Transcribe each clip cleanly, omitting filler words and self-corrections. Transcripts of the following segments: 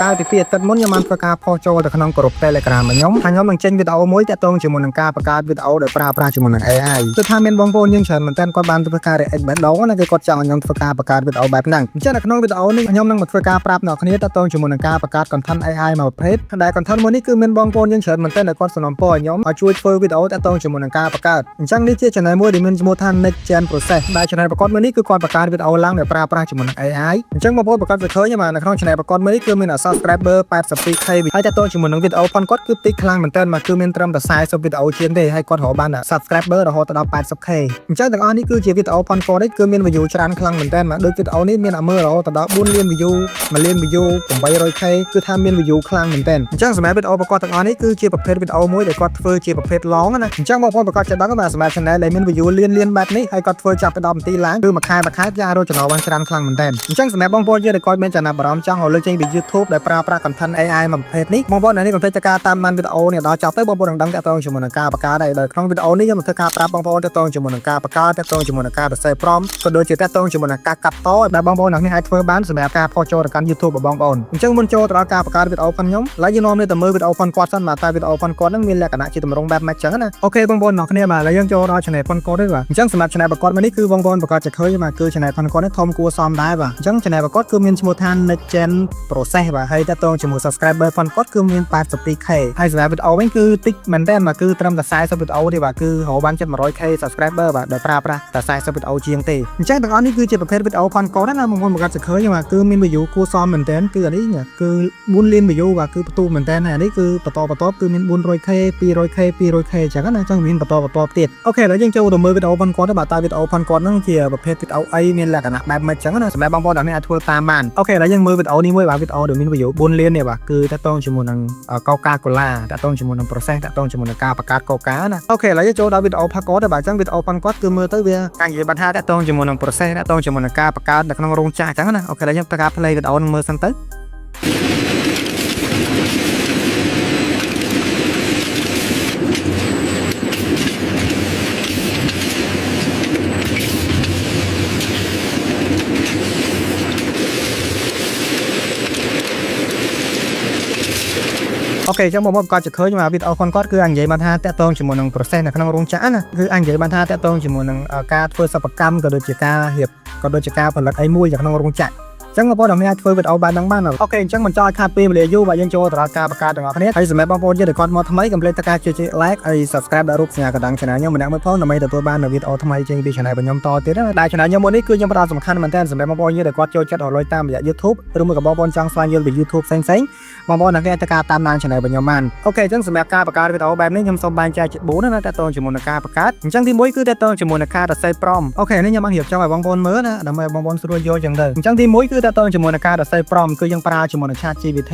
កាលពីពីអាទិត្យមុនខ្ញុំបានធ្វើការផុសចូលទៅក្នុងក្រុម Telegram របស់ខ្ញុំថាខ្ញុំនឹងចេញវីដេអូមួយតាក់ទងជាមួយនឹងការបង្កើតវីដេអូដោយប្រើប្រាស់ជាមួយនឹង AI គឺថាមានបងប្អូនយើងច្រើនមែនទែនគាត់បានធ្វើការ react បេះដូងណាគឺគាត់ចង់ឲ្យខ្ញុំធ្វើការបង្កើតវីដេអូបែបហ្នឹងអញ្ចឹងនៅក្នុងវីដេអូនេះខ្ញុំនឹងមកធ្វើការប្រាប់អ្នកគ្នាតាក់ទងជាមួយនឹងការបង្កើត content AI មួយប្រភេទដែល content មួយនេះគឺមានបងប្អូនយើងច្រើនមែនទែនដែលគាត់សំណូមពរឲ្យខ្ញុំឲ្យជួយធ្វើវីដេអូតាក់ទងជាមួយនឹងការបង្កើតអញ្ចឹងនេះជា channel មួយដែលមានឈ្មោះថា Next Gen Process ដែល channel ប្រកបមួយនេះគឺគាត់បង្កើតវីដេអូឡើងដោយប្រើប្រាស់ជាមួយនឹង AI អញ្ចឹងបងប្អូនប្រកាសទៅឃើញបាទនៅក្នុង channel ប្រកបមួយនេះគឺមាន subscriber 82K ហើយតាក់ទងជាមួយនឹងវីដេអូផងគាត់គឺតិចខ្លាំងមែនទែនបាទគឺមានត្រឹមតែ40វីដេអូជាងទេហើយគាត់រកបាន subscriber រហូតដល់ 80K អញ្ចឹងទាំងអស់នេះគឺជាវីដេអូផងគាត់នេះគឺមាន view ច្រើនខ្លាំងមែនទែនបាទដូចវីដេអូនេះមានអាមើលរហូតដល់4លាន view 1លាន view 800K គឺថាមាន view ខ្លាំងមែនទែនអញ្ចឹងសម្រាប់វីដេអូប្រកបទាំងអស់នេះគឺជាប្រភេទវីដេអូមួយដែលគាត់ធ្វើជាប្រភេទ long ណាអញ្ចឹងបងប្អូនប្រកាសចេះដឹងបាទសម្រាប់ channel ដែលមាន view លៀនលៀនបែបនេះហើយគាត់ធ្វើចាប់ពី10នាទីឡើងគឺមួយខែមួយខែយ៉ារកចំណូលបានច្រើនខ្លាំងមែនទែនអញ្ចឹងសម្រាប់បងប្អូនយើងដែលគាត់មានចំណាប់អារម្មណ៍ចង់ឲ្យលើកចេញពី YouTube ដែលប្រើប្រាស់ content AI មួយប្រភេទនេះបងប្អូននៅនេះកុំភ្លេចធ្វើការតាមដានវីដេអូនេះដល់ចប់ទៅបងប្អូននឹងដឹងតាក់ទងជាមួយនឹងការបង្កើតហើយដោយក្នុងវីដេអូនេះខ្ញុំនឹងធ្វើការប្រាប់បងប្អូនតាក់ទងជាមួយនឹងការបង្កើតតាក់ទងជាមួយនឹងការសរសេរ prompt ក៏ដូចជាតាក់ទងជាមួយនឹងការកាត់តដែលបងប្អូនទាំងនេះអាចធ្វើបានសម្រាប់ការផុសចូលទៅកាន់ YouTube របស់បងប្អូនអញ្ចឹងមុនចូលទៅដល់ការបង្កើតវីដេអូផងខ្ញុំឡើយយើងនាំនេះទៅមើលវីដេអូផងគាត់សិនបាទតើវីដេអូផងគាត់នឹងមានលក្ខណៈជាទម្រង់បែបម៉េចចឹងណាOK បងប្អូនអ្នកគ្នាបាទឥឡូវយើងចូលដល់ channel ផងគាត់ទេបាទអញ្ចឹងសម្រាប់ channel ប្រកបមួយនេះគឺបងប្អូនប្រកាសជាឃើញបាទគឺ channel ផងគាត់នេះធំគួរសមដែរបាទអញ្ចឹង channel ប្រកបគឺមានឈ្មោះថា Next Gen Process បាទហើយតាក់ទងជាមួយ subscriber ផងគាត់គឺមាន 82K ហើយសម្រាប់វីដេអូវិញគឺតិចមែនតើបាទគឺត្រឹមតែ40វីដេអូទេបាទគឺរកបានជិត 100K subscriber បាទដោយប្រើប្រាស់តែ40វីដេអូជាងទេអញ្ចឹងទាំងអស់នេះគឺជាប្រភេទវីដេអូផងគាត់ណាបងប្អូនប្រកាសជាឃើញបាទគឺមាន view គួរសមមែនតើគឺអានេះគឺ4លាន view បាទគឺផ្ទុះមែនតើហើយអានេះគឺបន្តបន្តគឺមាន 400K 200K 200K អញ្ចឹងណាអញ្ចឹងមានបន្តបន្តទៀត OK ឥឡូវយើងចូលទៅមើលវីដេអូផងគាត់បាទតើវីដេអូផងគាត់ហ្នឹងជាប្រភេទវីដេអូអីមានលក្ខណៈបែបម៉េចអញ្ចឹងណាសម្រាប់បងប្អូនដែលអាចធ្វើតាមបាន OK ឥឡូវយើងមើលវីដេអូនេះមួយបាទវីដេអូដែលមាន view 4លាននេះបាទគឺតាក់ទងជាមួយនឹង Coca Cola តាក់ទងជាមួយនឹង process តាក់ទងជាមួយនឹងការបង្កើត Coca ណាOK ឥឡូវយើងចូលដល់វីដេអូផាគាត់បាទអញ្ចឹងវីដេអូផាគាត់គឺមើលទៅវាការនិយាយបានថាតាក់ទងជាមួយនឹង process តាក់ទងជាមួយនឹងការបង្កើតនៅក្នុងរោងចក្រអញ្ចឹងណាOK ឥឡូវយើងធ្វើការ play វីដេអូនឹងមើលសិនទៅ OK អញ្ចឹងបងប្អូនគាត់จะឃើញមកវីដេអូគាត់គាត់គឺអញនិយាយបានថាតាក់ទងជាមួយនឹង process នៅក្នុងរោងចក្រណាគឺអញនិយាយបានថាតាក់ទងជាមួយនឹងការធ្វើសិប្បកម្មក៏ដូចជាការរៀបក៏ដូចជាការផលិតអីមួយនៅក្នុងរោងចក្រអញ្ចឹងបងប្អូនអ្នកអាចធ្វើវីដេអូបានហ្នឹងបាន OK អញ្ចឹងមិនចង់ឲ្យខាតពេលវេលាយូរបាទយើងចូលទៅដល់ការបង្កើតទាំងអស់គ្នាហើយសម្រាប់បងប្អូនយើងដែលគាត់មកថ្មីកុំភ្លេចធ្វើការចុច like ហើយ subscribe ដល់រូបសញ្ញាកណ្ដឹង channel ខ្ញុំម្នាក់មួយផងដើម្បីទទួលបាននូវវីដេអូថ្មីចេញពី channel របស់ខ្ញុំតទៀតណាដែល channel ខ្ញុំមួយនេះគឺខ្ញុំផ្ដោតសំខាន់មែនទែនសម្រាប់បងប្អូនយើងដែលគាត់ចូលចិត្តរកលុយតាមរយៈ YouTube ឬមួយក៏បងប្អូនចង់ស្វែងយល់ពី YouTube ផ្សេងៗបងប្អូនអ្នកអាចធ្វើការតាមដាន channel របស់ខ្ញុំបាន OK អញ្ចឹងសម្រាប់ការបង្កើតវីដេអូបែបនេះខ្ញុំសូមបែងចែកជា4ណាតាក់ទងជាមួយនឹងការបង្កើតអញ្ចឹងទី1គឺតាក់ទងជាមួយនឹងការសរសេរ prompt OK នេះខ្ញុំបានរៀបចំឲ្យបងប្អូនមើលណាដើម្បីឲ្យបងប្អូនស្រួលយល់អញ្ចឹងទៅអញ្ចឹងទី1គឺតាក់ទងជាមួយនឹងការសរសេរ prompt គឺយើងប្រើជាមួយនឹង ChatGPT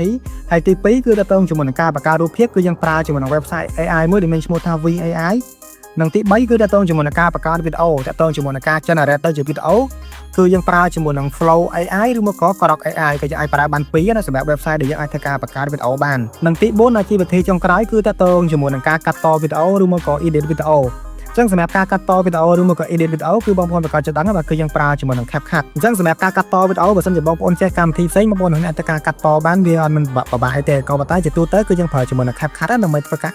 ហើយទី2គឺតាក់ទងជាមួយនឹងការបង្កើតរូបភាពគឺយើងប្រើជាមួយនឹង website AI មួយដែលមានឈ្មោះថា VAI និងទី3គឺតាក់ទងជាមួយនឹងការបង្កើតវីដេអូតាក់ទងជាមួយនឹងការ generate ទៅជាវីដេអូគឺយើងប្រើជាមួយនឹង Flow AI ឬមកក៏ Grok AI ក៏យើងអាចប្រើបានពីរណាសម្រាប់ website ដែលយើងអាចធ្វើការបង្កើតវីដេអូបាននិងទី4ដែលជាវិធីចុងក្រោយគឺតាក់ទងជាមួយនឹងការកាត់តវីដេអូឬមកក៏ edit វីដេអូអញ្ចឹងសម្រាប់ការកាត់តវីដេអូឬមកក៏ edit វីដេអូគឺបងប្អូនប្រាកដជាដឹងបាទគឺយើងប្រើជាមួយនឹង CapCut អញ្ចឹងសម្រាប់ការកាត់តវីដេអូបើសិនជាបងប្អូនចេះកម្មវិធីផ្សេងបងប្អូននឹងអាចធ្វើការកាត់តបានវាអត់មិនពិបាកអីទេក៏ប៉ុន្តែជាទូទៅគឺយើងប្រើជាមួយនឹង CapCut ដើម្បីធ្វើការ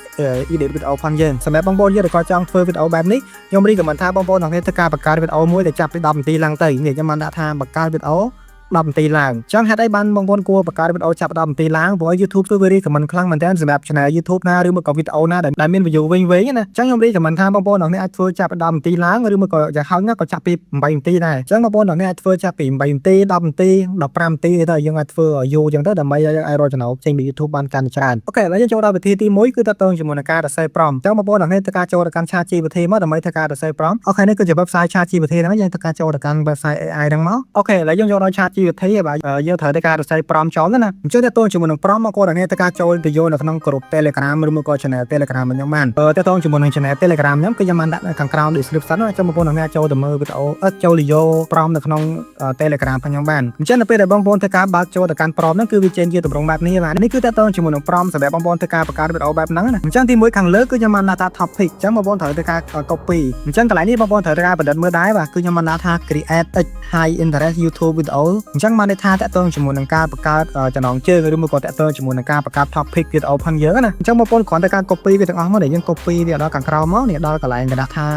edit វីដេអូផងយើងសម្រាប់បងប្អូនយើងដែលគាត់ចង់ធ្វើវីដេអូបែបនេះខ្ញុំ recommend ថាបងប្អូនទាំងគ្នាធ្វើការបង្កើតវីដេអូមួយដែលចាប់ពី10នាទីឡើងទៅនេះខ្ញុំបានដាក់ថាបង្កើតវីដេអូ10នាទីឡើងចឹងហេតុអីបានបងប្អូនគួរបង្កើតវីដេអូចាប់10នាទីឡើងព្រោះ YouTube គឺវា recommend ខ្លាំងមែនទែនសម្រាប់ channel YouTube ណាឬមកក៏វីដេអូណាដែលមាន view វិញវិញណាចឹងខ្ញុំ recommend ថាបងប្អូនទាំងនេះអាចធ្វើចាប់10នាទីឡើងឬមកក៏យ៉ាងហោចណាស់ក៏ចាប់ពី8នាទីដែរចឹងបងប្អូនទាំងនេះអាចធ្វើចាប់ពី8នាទី10នាទី15នាទីទៅយើងអាចធ្វើឲ្យយូរចឹងទៅដើម្បីឲ្យយើងអាចរកចំណូលចេញពី YouTube បានកាន់ច្រើន OK ឥឡូវយើងចូលដល់វិធីទី1គឺតាក់ទងជាមួយនឹងការសរសេរ prompt ចឹងបងប្អូនទាំងនេះធ្វើការចូលទៅកាន់ ChatGPT មកដើម្បីធ្វើការសរសេរ prompt OK នេះគឺជា website ChatGPT ហ្នឹងយើងធ្វើការចូលទៅកាន់ website AI ហ្នឹងមក OK ឥឡូវយើងចូលដល់ ChatGPT ហើយបាទយើងត្រូវធ្វើការសរសេរ prompt ចូលណាអញ្ចឹងតាក់ទងជាមួយនឹង prompt មកគាត់ទាំងនេះធ្វើការចូលទៅយកនៅក្នុងក្រុម Telegram ឬមកក៏ channel Telegram របស់ខ្ញុំបានតាក់ទងជាមួយនឹង channel Telegram ខ្ញុំគឺខ្ញុំបានដាក់នៅខាងក្រោម description ណាចាំបងប្អូនទាំងនេះចូលទៅមើលវីដេអូចូលទៅយក prompt នៅក្នុង Telegram របស់ខ្ញុំបានអញ្ចឹងនៅពេលដែលបងប្អូនធ្វើការបើកចូលទៅកាន់ prompt ហ្នឹងគឺវាចេញជាទម្រង់បែបនេះបាទនេះគឺតាក់ទងជាមួយនឹង prompt សម្រាប់បងប្អូនធ្វើការបង្កើតវីដេអូបែបហ្នឹងណាអញ្ចឹងទីមួយខាងលើគឺខ្ញុំបានដាក់ថា topic អញ្ចឹងបងប្អូនត្រូវធ្វើការ copy អញ្ចឹងកន្លែងនេះបងប្អូនត្រូវធ្វើការបណ្ឌិតមើលដែរបាទគឺខ្ញុំបានដាក់ថា create x high interest YouTube video អញ្ចឹងបានន័យថាតាក់ទងជាមួយនឹងការបង្កើតចំណងជើងឬមួយក៏តាក់ទងជាមួយនឹងការបង្កើត topic វីដេអូផងយើងណាអញ្ចឹងបងប្អូនគ្រាន់តែការ copy វាទាំងអស់មកនេះយើង copy វាដល់ខាងក្រោមមកនេះដល់កន្លែងគេដាក់ថា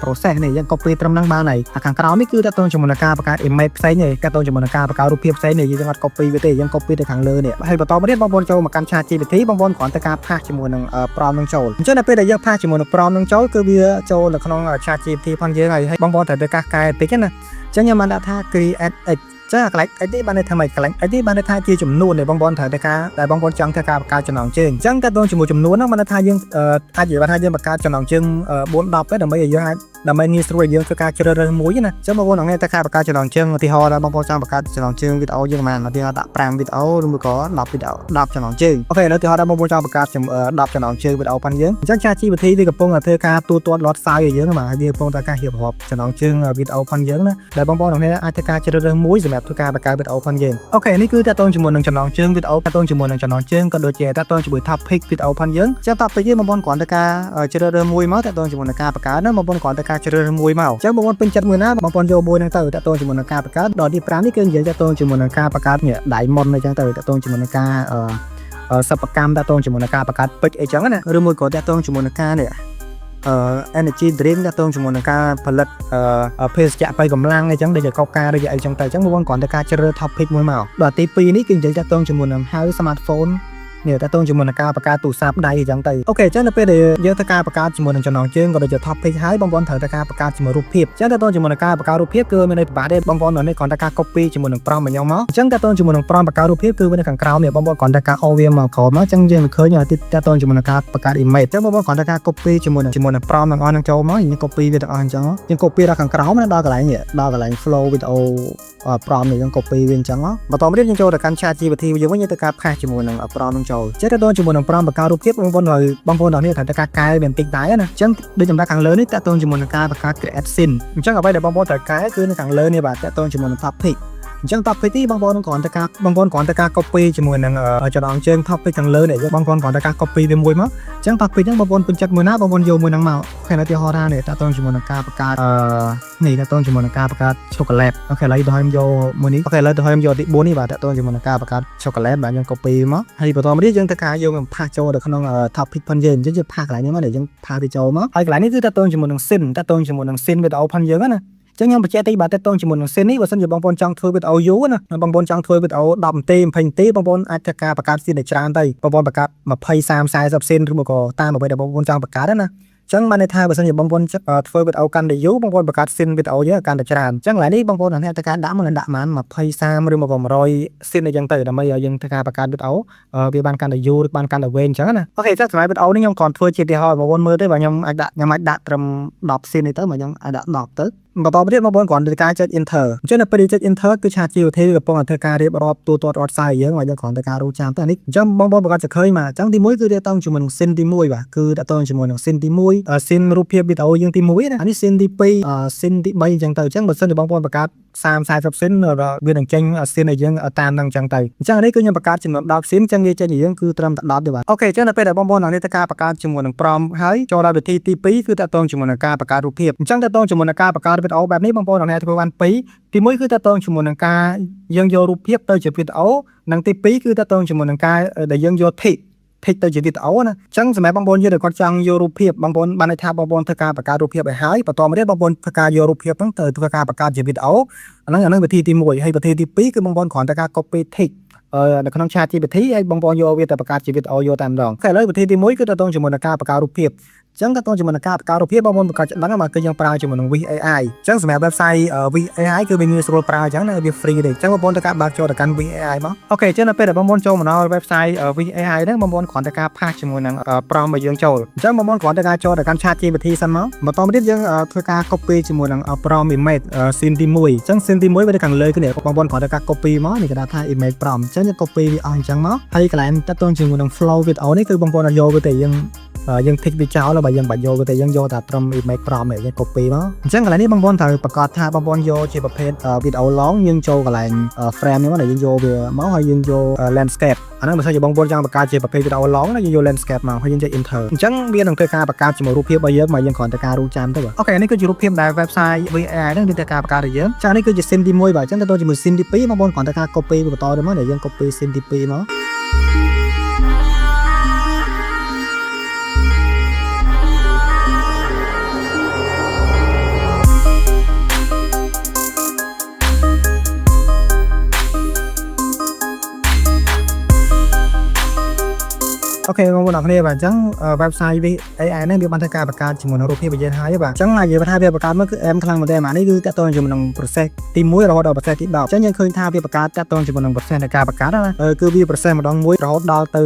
process នេះយើង copy ត្រឹមហ្នឹងបានហើយអាខាងក្រោមនេះគឺតាក់ទងជាមួយនឹងការបង្កើត image ផ្សេងទេតាក់ទងជាមួយនឹងការបង្កើតរូបភាពផ្សេងនេះយើងអត់ copy វាទេយើង copy ទៅខាងលើនេះហើយបន្តមកទៀតបងប្អូនចូលមកកាន់ Chat GPT បងប្អូនគ្រាន់តែការ paste ជាមួយនឹង prompt នឹងចូលអញ្ចឹងដល់ពេលដែលយើង paste ជាមួយនឹង prompt នឹងចូលគឺវាចូលនៅក្នុង Chat GPT ផងយើងហើយហើយបងប្អូនត្រូវទៅការកែតិចណាអញ្ចឹងខ្ញុំបានដាក់ថា create x ចាកន្លែង x នេះបានន័យថាម៉េចកន្លែង x នេះបានន័យថាជាចំនួនដែលបងប្អូនត្រូវតែការដែលបងប្អូនចង់ធ្វើការបង្កើតចំណងជើងអញ្ចឹងតើតើជាមួយចំនួនហ្នឹងបានន័យថាយើងអាចនិយាយបានថាយើងបង្កើតចំណងជើង4 10ទៅដើម្បីឲ្យយើងអាចដើម្បីងាយស្រួលឲ្យយើងធ្វើការជ្រើសរើសមួយណាអញ្ចឹងបងប្អូនអង្កេតតែការបង្កើតចំណងជើងឧទាហរណ៍ដល់បងប្អូនចង់បង្កើតចំណងជើងវីដេអូយើងប្រហែលឧទាហរណ៍ដាក់5វីដេអូឬមួយក៏10វីដេអូ10ចំណងជើង OK ឥឡូវឧទាហរណ៍ដល់បងប្អូនចង់បង្កើត10ចំណងជើងវីដេអូប៉ុនយើងអញ្ចឹង ChatGPT វាកំពុងតែធ្វើការទូទាត់លាត់សាយឲ្យយើងបាទវាកំពុងតែការរៀបរាប់ចំណងជើងវីដេអូប៉ុនយើងណាដែលបងប្អូនអង្កេតអាចធ្វើការជ្រើសរើសមួយសម្រាប់ធ្វើការបង្កើតវីដេអូប៉ុនយើង OK នេះគឺតាក់ទងជាមួយនឹងចំណងជើងវីដេអូតាក់ទងជាមួយនឹងចំណងជើងក៏ដូចជាតាក់ទងជាមួយ topic វីដេអូប៉ុនយើងចឹង topic យើងបងប្អូនគ្រាន់តែការជ្រើសរើសមួយមកតាក់ទងជាមួយនឹងការបង្កើតណាបងប្អូនគ្រាន់តែការជ្រើសរើសមួយមកចឹងបងប្អូនពេញចិត្តមួយណាបងប្អូនយកមួយហ្នឹងទៅតាក់ទងជាមួយនឹងការបង្កើតដល់ទី5នេះគឺនិយាយតាក់ទងជាមួយនឹងការបង្កើតនេះ diamond អញ្ចឹងទៅតាក់ទងជាមួយនឹងការសិប្បកម្មតាក់ទងជាមួយនឹងការបង្កើតពេជ្រអីចឹងណាឬមួយក៏តាក់ទងជាមួយនឹងការនេះenergy drink តាក់ទងជាមួយនឹងការផលិតភេសជ្ជៈបីកម្លាំងអីចឹងដូចជាកូកាឬជាអីចឹងទៅអញ្ចឹងបងប្អូនគ្រាន់តែការជ្រើសរើស topic មួយមកដល់ទី2នេះគឺនិយាយតាក់ទងជាមួយនឹង how smartphone នេះតាក់ទងជាមួយនឹងការបង្កើតទូរស័ព្ទដៃអញ្ចឹងទៅ OK អញ្ចឹងនៅពេលដែលយើងធ្វើការបង្កើតជាមួយនឹងចំណងជើងក៏ដូចជា topic ហើយបងប្អូនត្រូវតែការបង្កើតជាមួយរូបភាពអញ្ចឹងតាក់ទងជាមួយនឹងការបង្កើតរូបភាពគឺមានន័យពិបាកទេបងប្អូននៅនេះគ្រាន់តែការ copy ជាមួយនឹង prompt របស់ខ្ញុំមកអញ្ចឹងតាក់ទងជាមួយនឹង prompt បង្កើតរូបភាពគឺវានៅខាងក្រោមនេះបងប្អូនគ្រាន់តែការអូសវាមកក្រោមមកអញ្ចឹងយើងនឹងឃើញទីតាក់ទងជាមួយនឹងការបង្កើត image អញ្ចឹងបងប្អូនគ្រាន់តែការ copy ជាមួយនឹង prompt ទាំងអស់ហ្នឹងចូលមកយើង copy វាទាំងអស់អញ្ចឹងយើង copy ដល់ខាងក្រោមណាដល់កន្លែងនេះដល់កន្លែង flow video prompt នេះយើង copy វាអញ្ចឹងមកបន្តមកទៀតយើងចូលទៅកាន់ Chat GPT យើងវិញយើងទៅការ paste ជាមួយនឹង prompt ហ្នឹងចូលចេះទៅជាមួយនឹង prompt បង្កើតរូបភាពបងប្អូនត្រូវបងប្អូនទាំងនេះត្រូវតែការកែវាបន្តិចដែរណាអញ្ចឹងដូចចំណុចខាងលើនេះតាក់ទងជាមួយនឹងការបង្កើត create scene អញ្ចឹងអ្វីដែលបងប្អូនត្រូវកែគឺនៅខាងលើនេះបាទតាក់ទងជាមួយនឹង topic អញ្ចឹង topic នេះបងប្អូនគ្រាន់តែការបងប្អូនគ្រាន់តែការ copy ជាមួយនឹងចំណងជើង topic ខាងលើនេះបងប្អូនគ្រាន់តែការ copy វាមួយមកអញ្ចឹង topic ហ្នឹងបងប្អូនពេញចិត្តមួយណាបងប្អូនយកមួយហ្នឹងមក OK ឧទាហរណ៍ថានេះតាក់ទងជាមួយនឹងការបង្កើតនេះតាក់ទងជាមួយនឹងការបង្កើត chocolate OK ឥឡូវទៅឲ្យខ្ញុំយកមួយនេះ OK ឥឡូវទៅឲ្យខ្ញុំយកទី4នេះបាទតាក់ទងជាមួយនឹងការបង្កើត chocolate បាទយើង copy មកហើយបន្តមកទៀតយើងធ្វើការយកវា paste ចូលទៅក្នុង topic ផងយើងអញ្ចឹងយើង paste កន្លែងនេះមកនេះយើង paste វាចូលមកហើយកន្លែងនេះគឺតាក់ទងជាមួយនឹង scene តាក់ទងជាមួយនឹង scene វីដេអូផងយើងណាចឹងខ្ញុំបញ្ជាក់តិចបាទតើតងជាមួយនឹង scene នេះបើសិនជាបងប្អូនចង់ធ្វើវីដេអូយូរណាបងប្អូនចង់ធ្វើវីដេអូ10នាទី20នាទីបងប្អូនអាចធ្វើការបង្កើត scene ដែលច្រើនទៅបងប្អូនបង្កើត20 30 40 scene ឬមកក៏តាមអ្វីដែលបងប្អូនចង់បង្កើតណាចឹងបានន័យថាបើសិនជាបងប្អូនធ្វើវីដេអូកាន់តែយូរបងប្អូនបង្កើត scene វីដេអូយើងកាន់តែច្រើនចឹងកន្លែងនេះបងប្អូនអ្នកធ្វើការដាក់មកដាក់ប្រហែល20 30ឬមកក៏100 scene អីចឹងទៅដើម្បីឲ្យយើងធ្វើការបង្កើតវីដេអូវាបានកាន់តែយូរឬបានកាន់តែវែងចឹងណា OK ចឹងសម្រាប់វីដេអូនេះខ្ញុំគ្រាន់ធ្វើជាឧទាហរណ៍បងប្អូនមើលទេបាទខ្ញុំអាចដាក់ត្រឹម10 scene នេះទៅបាទខ្ញុំអាចដាក់10ទៅបន្តមកទៀតបងប្អូនគ្រាន់តែការចុច enter អញ្ចឹងនៅពេលចុច enter គឺ ChatGPT កំពុងតែធ្វើការរៀបរាប់ទូទាត់រត់សាយយើងឲ្យយើងគ្រាន់តែការរងចាំទៅនេះអញ្ចឹងបងប្អូនប្រកាសจะឃើញមកអញ្ចឹងទី1គឺទាក់ទងជាមួយនឹង scene ទី1បាទគឺទាក់ទងជាមួយនឹង scene ទី1 scene រូបភាពវីដេអូយើងទី1ណាអានេះ scene ទី2 scene ទី3អញ្ចឹងទៅអញ្ចឹងបើសិនជាបងប្អូនបង្កើត30 40 scene វានឹងចេញ scene ឲ្យយើងតាមនឹងអញ្ចឹងទៅអញ្ចឹងនេះគឺខ្ញុំបង្កើតចំនួន10 scene អញ្ចឹងវាចេញឲ្យយើងគឺត្រឹមតែ10ទេបាទ OK អញ្ចឹងនៅពេលដែលបងប្អូនទាំងនេះធ្វើការបង្កើតជាមួយនឹង prompt ហើយចូលដល់វិធីទី2គឺទាក់ទងជាមួយនឹងការបង្កើតរូបភាពអញ្ចឹងទាក់ទងជាមួយនឹងការបង្កើតវីដេអូបែបនេះបងប្អូនទាំងនេះធ្វើបានពីរទី1គឺទាក់ទងជាមួយនឹងការយើងយករូបភាពទៅជាវីដេអូនិងទី2គឺទាក់ទងជាមួយនឹងការដែលយើងយក text text ទៅជាវីដេអូណាអញ្ចឹងសម្រាប់បងប្អូនយើងដែលគាត់ចង់យករូបភាពបងប្អូនបានន័យថាបងប្អូនធ្វើការបង្កើតរូបភាពឲ្យហើយបន្តមកទៀតបងប្អូនធ្វើការយករូបភាពហ្នឹងទៅធ្វើការបង្កើតជាវីដេអូអាហ្នឹងវិធីទី1ហើយវិធីទី2គឺបងប្អូនគ្រាន់តែការ copy text នៅក្នុង Chat GPT ហើយបងប្អូនយកវាទៅបង្កើតជាវីដេអូយកតែម្ដង OK ឥឡូវវិធីទី1គឺតទៅជាមួយនឹងការបង្កើតរូបភាពអញ្ចឹងតទៅជាមួយនឹងការបង្កើតរូបភាពបងប្អូនបង្កើតដឹងមកគឺយើងប្រើជាមួយនឹង Whisk AI អញ្ចឹងសម្រាប់ website Whisk AI គឺវាងាយស្រួលប្រើអញ្ចឹងណាវា free ទេអញ្ចឹងបងប្អូនត្រូវការបើកចូលទៅកាន់ Whisk AI មក OK អញ្ចឹងនៅពេលដែលបងប្អូនចូលមកដល់ website Whisk AI ហ្នឹងបងប្អូនគ្រាន់តែការ paste ជាមួយនឹង prompt របស់យើងចូលអញ្ចឹងបងប្អូនគ្រាន់តែការចូលទៅកាន់ Chat GPT សិនមកបន្តមកទៀតយើងធ្វើការ copy ជាមួយនឹង prompt image scene ទី1អញ្ចឹង scene ទី1វានៅខាងលើគឺនេះបងប្អូនគ្រាន់តែការ copy មកនេះគេថា image prompt អញ្ចឹងយើង copy វាអស់អញ្ចឹងមកហើយកន្លែងតាក់ទងជាមួយនឹង flow video នេះគឺបងប្អូនអត់យកវាទេយើង យើង tick វាចោលបើយើងបាច់យកទៅយើងយកតែត្រឹម image prompt នេះយើង copy មកអញ្ចឹងកន្លែងនេះបងប្អូនត្រូវប្រកាសថាបងប្អូនយកជាប្រភេទ video long យើងចូលកន្លែង frame នេះមកដែលយើងយកវាមកហើយយើងយក landscape អាហ្នឹងបើសិនជាបងប្អូនចង់បង្កើតជាប្រភេទ video long ណាយើងយក landscape មកហើយយើងចុច enter អញ្ចឹងវានឹងធ្វើការបង្កើតជាមួយរូបភាពរបស់យើងមកយើងគ្រាន់តែការរងចាំទៅបាទ OK នេះគឺជារូបភាពដែល website VAI ហ្នឹងវាធ្វើការបង្កើតឲ្យយើងចានេះគឺជា scene ទី1បាទអញ្ចឹងទៅជាមួយ scene ទី2បងប្អូនគ្រាន់តែការ copy វាបន្តទៅមកដែលយើង copy scene ទី2មក OK បងប្អូនអរគ្នាបាទអញ្ចឹង website AI ហ្នឹងវាបានធ្វើការបង្កើតជាមួយនឹងរូបភាពរបស់យើងហើយបាទអញ្ចឹងនិយាយថាវាបង្កើតមកគឺអែមខ្លាំងមែនទែនអានេះគឺតាក់ទងជាមួយនឹង process ទី1រហូតដល់ process ទី10អញ្ចឹងយើងឃើញថាវាបង្កើតតាក់ទងជាមួយនឹង process នៃការបង្កើតណាគឺវា process ម្ដងមួយរហូតដល់ទៅ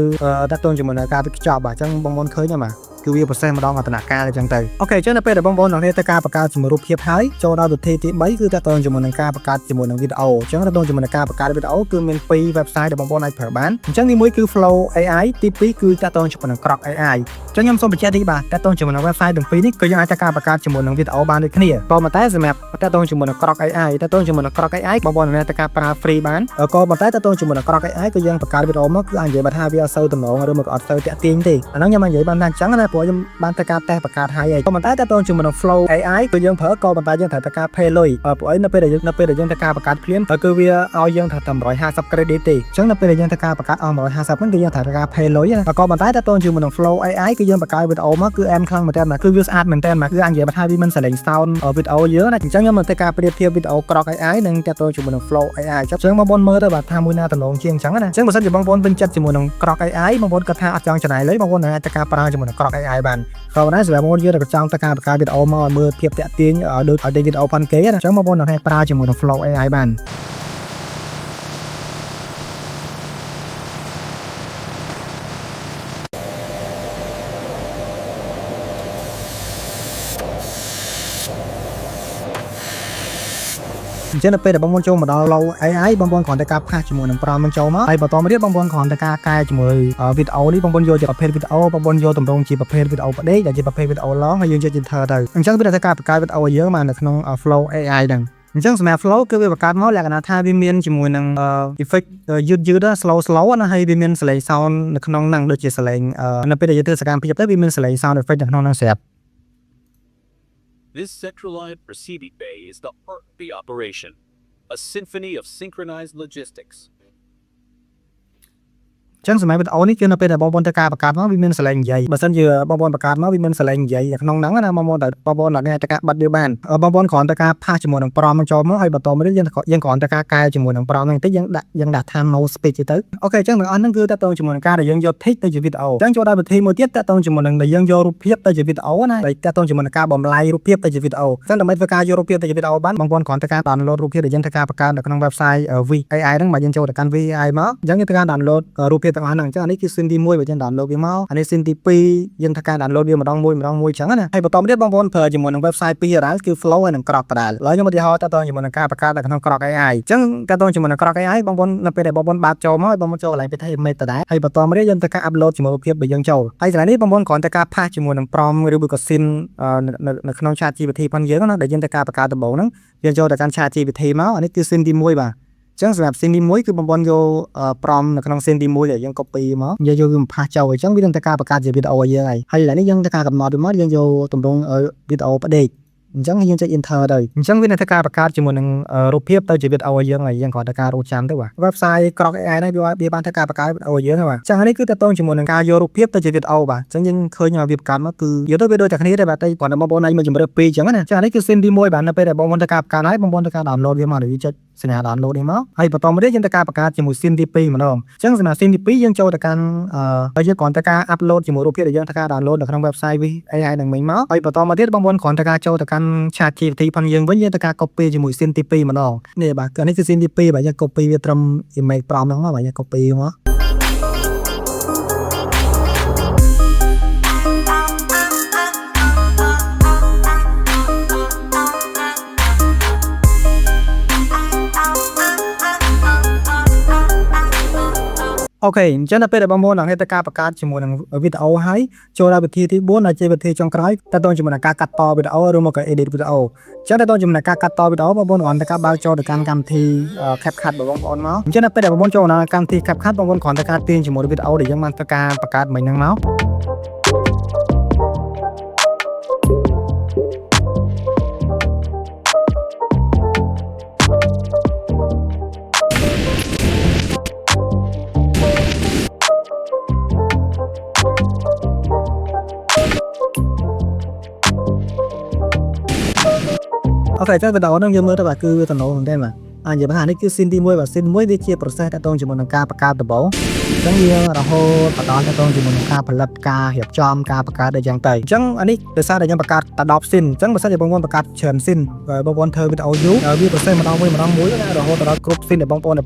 តាក់ទងជាមួយនឹងការវេចខ្ចប់បាទអញ្ចឹងបងប្អូនឃើញទេបាទគឺវា process ម្ដងអតនកាលអញ្ចឹងទៅ OK អញ្ចឹងនៅពេលដែលបងប្អូនទាំងគ្នាធ្វើការបង្កើតជាមួយរូបភាពហើយចូលដល់វិធីទី3គឺតាក់ទងជាមួយនឹងការបង្កើតជាមួយនឹងវីដេអូអញ្ចឹងតាក់ទងជាមួយនឹងការបង្កើតវីដេអូគឺមាន2 website ដែលបងប្អូនអាចប្រើបានអញ្ចឹងទី1គឺ Flow AI ទី2គឺតាក់ទងជាមួយនឹង Grok AI អញ្ចឹងខ្ញុំសូមបញ្ជាក់តិចបាទតាក់ទងជាមួយនឹង website ទាំងពីរនេះគឺយើងអាចធ្វើការបង្កើតជាមួយនឹងវីដេអូបានដូចគ្នាក៏ប៉ុន្តែសម្រាប់តាក់ទងជាមួយនឹង Grok AI តាក់ទងជាមួយនឹង Grok AI បងប្អូនអាចធ្វើការប្រើ free បានក៏ប៉ុន្តែតាក់ទងជាមួយនឹង Grok AI គឺយើងបង្កើតវីដេអូមកគឺអាចនិយាយបានថាវាអត់សូវតំណងឬមកអត់សូវតាក់ទាញទេអាហ្នឹងខ្ញុំអាចនិយាយបានថាអញ្ចឹងណាព្រោះខ្ញុំបានធ្វើការតេស្តបង្កើតហើយហើយក៏ប៉ុន្តែតាក់ទងជាមួយនឹង Flow AI គឺយើងប្រើក៏ប៉ុន្តែយើងត្រូវធ្វើការ pay លុយព្រោះអីនៅពេលដែលយើងធ្វើការបង្កើតភ្លាមគឺវាឲ្យយើងថាតែ150 credit ទេអញ្ចឹងនៅពេលដែលយើងធ្វើការបង្កើតអស់150ហ្នឹងគឺយើងត្រូវធ្វើការ pay លុយណាក៏ប៉ុន្តែតាក់ទងជាមួយនឹង Flow AI គឺយើងបង្កើតវីដេអូមកគឺអែមខ្លាំងមែនទែនគឺវាស្អាតមែនទែនគឺអាចនិយាយថាវាមិនសលេង sound វីដេអូយើងណាអញ្ចឹងខ្ញុំនឹងធ្វើការប្រៀបធៀបវីដេអូ Grok AI និងតាក់ទងជាមួយនឹង Flow AI អញ្ចឹងបងប្អូនមើលទៅបាទថាមួយណាតំណងជាងអញ្ចឹងណាអញ្ចឹងបើសិនជាបងប្អូនពេញចិត្តជាមួយនឹង Grok AI បងប្អូនគាត់ថាអត់ចង់ចំណាយលុយបងប្អូនអាចធ្វើការប្រើជាមួយនឹង Grok AI បានក៏ប៉ុន្តែសម្រាប់បងប្អូនយើងដែលចង់ធ្វើការបង្កើតវីដេអូមកឲ្យមើលភាពតាក់ទាញឲ្យដូចឲ្យវីដេអូផាន់គេណាអញ្ចឹងបងប្អូនអាចប្រើជាមួយនឹង Flow AI បាន អញ្ចឹងនៅពេលដែលបងប្អូនចូលមកដល់ Flow AI បងប្អូនគ្រាន់តែការ paste ជាមួយនឹង prompt នឹងចូលមកហើយបន្តមកទៀតបងប្អូនគ្រាន់តែការកែជាមួយវីដេអូនេះបងប្អូនយកជាប្រភេទវីដេអូបងប្អូនយកទម្រង់ជាប្រភេទវីដេអូផ្ដេកដែលជាប្រភេទវីដេអូ long ហើយយើងយក enter ទៅអញ្ចឹងវានឹងធ្វើការបង្កើតវីដេអូឲ្យយើងមកនៅក្នុង Flow AI ហ្នឹងអញ្ចឹងសម្រាប់ flow គឺវាបង្កើតមកលក្ខណៈថាវាមានជាមួយនឹង effect យឺតយឺត slow slow ណាហើយវាមានសលេង sound នៅក្នុងហ្នឹងដូចជាសលេងនៅពេលដែលយើងធ្វើសកម្មភាពទៅវាមានសលេង sound effect នៅក្នុងហ្នឹងស្រាប់ This centralized receiving bay is the heart of the operation, a symphony of synchronized logistics. អញ្ចឹងសម្រាប់វីដេអូនេះគឺនៅពេលដែលបងប្អូនធ្វើការបង្កើតមកវាមានសលេងនិយាយបើសិនជាបងប្អូនបង្កើតមកវាមានសលេងនិយាយនៅក្នុងហ្នឹងណាបងប្អូនតែបងប្អូនអត់អាចធ្វើការបិទវាបានបងប្អូនគ្រាន់តែការ paste ជាមួយនឹង prompt ហ្នឹងចូលមកហើយបន្តមកទៀតយើងយើងគ្រាន់តែការកែជាមួយនឹង prompt ហ្នឹងបន្តិចយើងដាក់យើងដាក់ថា no speech ទៅ OK អញ្ចឹងទាំងអស់ហ្នឹងគឺតាក់ទងជាមួយនឹងការដែលយើងយក text ទៅជាវីដេអូអញ្ចឹងចូលដល់វិធីមួយទៀតតាក់ទងជាមួយនឹងដែលយើងយករូបភាពទៅជាវីដេអូណាដែលតាក់ទងជាមួយនឹងការបំលែងរូបភាពទៅជាវីដេអូអញ្ចឹងដើម្បីធ្វើការយករូបភាពទៅជាវីដេអូបានបងប្អូនគ្រាន់តែការ download រូបភាពដែលយើងធ្វើការបង្កើតនៅក្នុង website VAI ហ្នឹងមកយើងចូលទៅកាន់ VAI មកអញ្ចឹងយើងធ្វើការ download រូបភាពទាំងអស់ហ្នឹងអញ្ចឹងអានេះគឺ scene ទី1បើយើង download វាមកអានេះ scene ទី2យើងធ្វើការ download វាម្ដងមួយម្ដងមួយអញ្ចឹងណាហើយបន្តមកទៀតបងប្អូនប្រើជាមួយនឹង website ពីរដដែលគឺ Flow ហើយនិង Grok ដដែលឥឡូវខ្ញុំឧទាហរណ៍តើតជាមួយនឹងការបង្កើតនៅក្នុង Grok AI អញ្ចឹងតើតជាមួយនឹង Grok AI បងប្អូននៅពេលដែលបងប្អូនបើកចូលមកបងប្អូនចូលកន្លែងពិធី image ដដែលហើយបន្តមកទៀតយើងធ្វើការ upload ជាមួយរូបភាពដែលយើងចូលហើយកន្លែងនេះបងប្អូនគ្រាន់តែការ paste ជាមួយនឹង prompt ឬមួយក៏ scene នៅក្នុង Chat GPT ផងយើងណាដែលយើងធ្វើការបង្កើតដំបូងហ្នឹងយើងចូលទៅកាន់ Chat GPT មកអានេះគឺ scene ទី1បាទចឹងសម្រាប់ scene ទី1គឺបងប្អូនយក prompt នៅក្នុង scene ទី1ដែលយើង copy មកយើងយកវាមក paste ចូលអញ្ចឹងវានឹងធ្វើការបង្កើតជាវីដេអូឲ្យយើងហើយហើយឥឡូវនេះយើងធ្វើការកំណត់វាមកយើងយកទម្រង់វីដេអូផ្ដេកអញ្ចឹងយើងចុច enter ទៅអញ្ចឹងវានឹងធ្វើការបង្កើតជាមួយនឹងរូបភាពទៅជាវីដេអូឲ្យយើងហើយយើងគ្រាន់តែការរងចាំទៅបាទ website Grok AI នេះវាបានធ្វើការបង្កើតវីដេអូឲ្យយើងហើយបាទអញ្ចឹងនេះគឺតកតងជាមួយនឹងការយករូបភាពទៅជាវីដេអូបាទអញ្ចឹងយើងឃើញវាបង្កើតមកគឺយកទៅវាដូចតែគ្នាទេបាទតែគ្រាន់តែបងប្អូនឯងមកជម្រើសពីរអញ្ចឹងណាអញ្ចឹងនេះគឺ scene ទី1បាទនៅពេលដែលបងប្អូនធ្វើការបង្កើតហើយបងប្អូនធ្វើការ download វាមកដែលវាចុចសញ្ញា download នេះមកហើយបន្តមកទៀតយើងធ្វើការបង្កើតជាមួយ scene ទី2ម្ដងអញ្ចឹងសម្រាប់ scene ទី2យើងចូលទៅកាន់អឺយើងគ្រាន់តែការ upload ជាមួយរូបភាពដែលយើងធ្វើការ download នៅក្នុង website AI នឹងមិញមកហើយបន្តមកទៀតបងប្អូនគ្រាន់តែការចូលទៅកាន់ Chat GPT ផងយើងវិញយើងធ្វើការ copy ជាមួយ scene ទី2ម្ដងនេះបាទនេះគឺ scene ទី2បាទយើង copy វាត្រឹម image prompt ហ្នឹងមកបាទយើង copy មក OK អញ្ចឹងដល់ពេលដែលបងប្អូនទាំងគ្នាទៅការបង្កើតជាមួយនឹងវីដេអូហើយចូលដល់វិធីទី4ដែលជាវិធីចុងក្រោយតើតើជាមួយនឹងការកាត់តវីដេអូឬមកក៏ edit វីដេអូអញ្ចឹងតើតើជាមួយនឹងការកាត់តវីដេអូបងប្អូនគ្រាន់តែការបើកចូលទៅកាន់កម្មវិធី CapCut របស់បងប្អូនមកអញ្ចឹងដល់ពេលដែលបងប្អូនចូលដល់កម្មវិធី CapCut បងប្អូនគ្រាន់តែការទាញជាមួយវីដេអូដែលយើងបានធ្វើការបង្កើតមិញហ្នឹងមក OK អញ្ចឹងវីដេអូហ្នឹងយើងមើលទៅបាទគឺវាតំណមែនទេបាទអានិយាយថានេះគឺ scene ទី1បាទ scene 1វាជា process តាក់ទងជាមួយនឹងការបង្កើតដំបូងអញ្ចឹងវារហូតបន្តតាក់ទងជាមួយនឹងការផលិតការរៀបចំការបង្កើតអីចឹងទៅអញ្ចឹងអានេះដោយសារតែខ្ញុំបង្កើតតែ10 scene អញ្ចឹងបើសិនជាបងប្អូនបង្កើតច្រើន scene បងប្អូនធ្វើវីដេអូយូរវា process ម្ដងមួយម្ដងមួយណារហូតដល់គ្រប់ scene ដែលបងប្អូនត្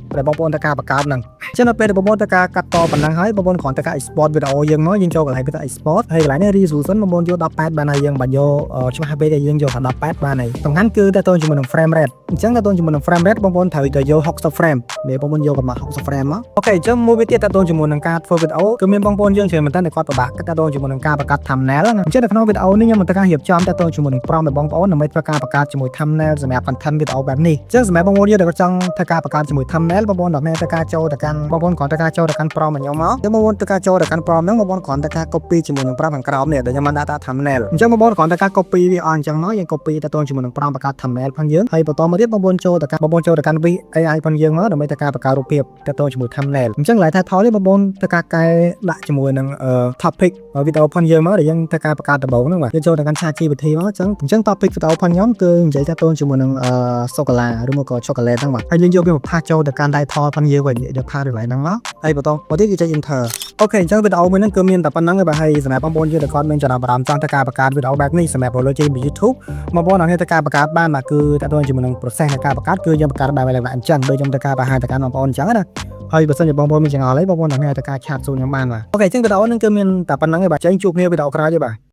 រូវការបង្កើតហ្នឹងអញ្ចឹងដល់ពេលដែលបងប្អូនត្រូវការកាត់តប៉ុណ្ណឹងហើយបងប្អូនគ្រាន់តែការ export វីដេអូយើងមកយើងចូលកន្លែងវាថា export ហើយកន្លែងនេះ resolution បងប្អូនយក18បានហើយយើងបាច់យកច្បាស់ពេកទេយើងយកតែ18បានហើយសំខាន់គឺតើតើជាមួយនឹង frame rate អញ្ចឹងតើតើជាមួយនឹង frame rate បងប្អូនត្រូវតែយក60 frame មានបងប្អូនយកប្រហែល60 frame មក OK អញ្ចឹងមួយវិញទៀតតើតើជាមួយនឹងការធ្វើវីដេអូគឺមានបងប្អូនយើងច្រើនមែនតើគាត់ពិបាកតើតើជាមួយនឹងការបង្កើត thumbnail ណាអញ្ចឹងនៅក្នុងវីដេអូនេះខ្ញុំនឹងធ្វើការរៀបចំតើតើជាមួយនឹង prompt ឲ្យបងប្អូនដើម្បីធ្វើការបង្កើតជាមួយ thumbnail សម្រាប់ content វីដេអូបែបនេះអញ្ចឹងសម្រាប់បងប្អូនយើងដែលគាត់ចង់ធ្វើការបង្កើតជាមួយ thumbnail បងប្អូនដល់អ្នកធ្វើការចូលទៅកាន់បងប្អូនគ្រាន់តែការចូលទៅកាន់ prompt របស់ខ្ញុំមកអញ្ចឹងបងប្អូនធ្វើការចូលទៅកាន់ prompt ហ្នឹងបងប្អូនគ្រាន់តែការ copy ជាមួយនឹង prompt ខាងក្រោមនេះដែលខ្ញុំបានដាក់ថា thumbnail អញ្ចឹងបងប្អូនគ្រាន់តែការ copy វាអស់អញ្ចឹងមកយើង copy ទៅតជាមួយនឹង prompt បង្កើត thumbnail ផងយើងហើយបន្តមកទៀតបងប្អូនចូលទៅកាន់បងប្អូនចូលទៅកាន់ AI ផងយើងមកដើម្បីធ្វើការបង្កើតរូបភាពទៅតជាមួយ thumbnail អញ្ចឹងកន្លែង title នេះបងប្អូនធ្វើការកែដាក់ជាមួយនឹង topic វីដេអូផងយើងមកដែលយើងធ្វើការបង្កើតដំបូងហ្នឹងបាទយើងចូលទៅកាន់ ChatGPT មកអញ្ចឹង topic វីដេអូផងខ្ញុំគឺនិយាយតាក់ទងជាមួយនឹងសូកូឡាឬមកក៏ chocolate ហ្នឹងបាទហើយយើងយកវាមក paste ចូលទៅកាន់ title ផងយើងវិញយក paste កន្លែងហ្នឹងមកហើយបន្តមកទៀតគឺចុច enter OK អញ្ចឹងវីដេអូមួយហ្នឹងគឺមានតែប៉ុណ្្នឹងទេបាទហើយសម្រាប់បងប្អូនយើងដែលគាត់មានចំណាប់អារម្មណ៍ចង់ធ្វើការបង្កើតវីដេអូបែបនេះសម្រាប់រកលុយចេញពី YouTube បងប្អូនអរគ្នាធ្វើការបង្កើតបានបាទគឺតើតើជាមួយនឹង process នៃការបង្កើតគឺយើងបង្កើតបែបលក្ខណៈអញ្ចឹងដូចខ្ញុំធ្វើការបង្ហាញទៅកាន់បងប្អូនអញ្ចឹងណាហើយបើសិនជាបងប្អូនមានចម្ងល់អីបងប្អូនអរគ្នាធ្វើការ chat សួរខ្ញុំបានបាទ OK អញ្ចឹងវីដេអូហ្នឹងគឺមានតែប៉ុណ្្នឹងទេបាទអញ្ចឹងជួបគ្នាវីដេអូក្រោយទេបាទ។